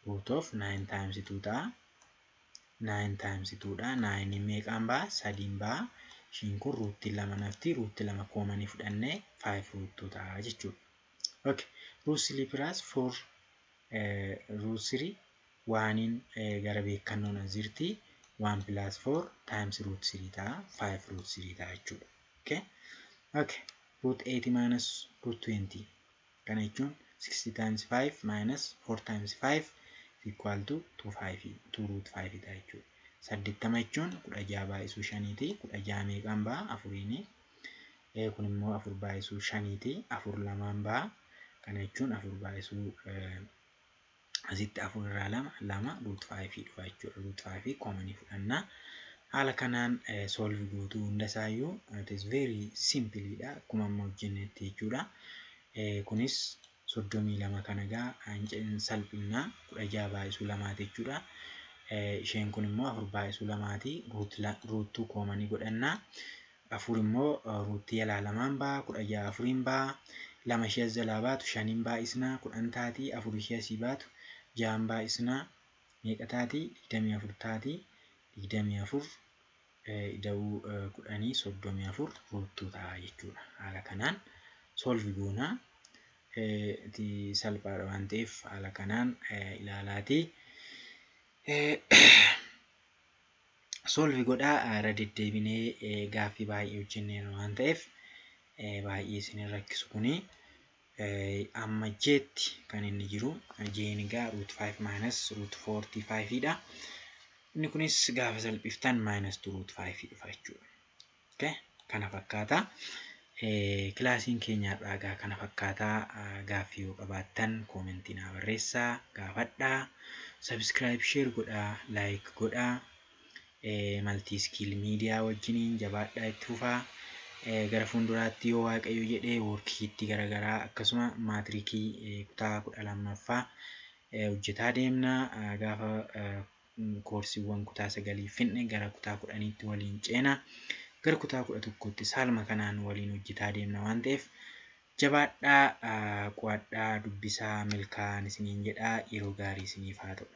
root of 9 times 2 ta'a. 9 times 2 dha. 9 meeqaan ba'a? Sadiin ba'a. Ishiin kun rootii lama nafti. Rootii lama commonii fudhannee 5 root 2 ta'a jechuudha. Okay. Root 3 plus 4 root 3 waaniin gara beekannoon as jirti. 1 plus 4 times root 3 ta'a. 5 root 3 ta'a jechuudha. Okay. Okay. Root 80 minus root 20. Kana jechuun 60 times 5 minus 4 times 5 is equal to 2 5 2 root 5 ta'a jechuudha. 80 jechuun 16 baay'isuu shaniiti. 16 meeqaan ba'a? Afuriini. Kun immoo afur baay'isuu shaniiti. Afur lamaan ba'a. Kana jechuun afur baay'isuu asitti afur irraa lama, lama root 5 dhufa jechuudha. Root 5 commonii fudhannaa. Haala kanaan solve gootuu hunda isaayyuu, it is very simple dha, akkuma amma hojjennetti jechuudha. Kunis 32 kana egaa salphinnaa, 16 baay'isuu lamaati jechuudha. Isheen kun immoo afur baay'isuu lamaati. Root 2 commonii godhannaa. Afur immoo rootii jalaa lamaan ba'a. 16 afuriin ba'a. Lama ishee as jalaa baatu shaniin baay'isnaa, 10 taati. Afur ishee asii baatu ja'an baay'isnaa, meeqa taati? 24 taati. 24 ida'uu 10, 34 root 2 ta'a jechuudha. Haala kanaan solve goonaa. Salphaadha waan ta'eef haala kanaan ilaalaati. Solve godhaa, irra deddeebinee gaaffii baay'ee hojjenneerra waan ta'eef baay'ee isin rakkisu kuni. Amma jeetti kan inni jiru, jeen egaa root 5 minus root 45 dha. Inni kunis gaafa salphiftan minus 2 root 5 dhufa jechuudha. Okay? Kana fakkaata. Kilaasiin keenya har'aa egaa kana fakkaataa. Gaaffii yoo qabaattan commentii naa barreessaa, gaafadhaa. Subscribe, share godhaa, like godhaa. Multi Skill Media wajjiniin jabaadhaa, itti fufaa. Gara fuulduraatti yoo Waaqayyo jedhee worksheetii garaagaraa akkasuma maatirikii kutaa 12ffaa hojjetaa deemna. Gaafa koorsiiwwan kutaa sagalii finne gara kutaa 10tti waliin ceena. Gara kutaa 11tti haaluma kanaan waliin hojjetaa deemna waan ta'eef jabaadhaa, qo'adhaa, dubbisaa, milkaa'aan isiniin jedhaa. Yeroo gaarii isiniif haa ta'u.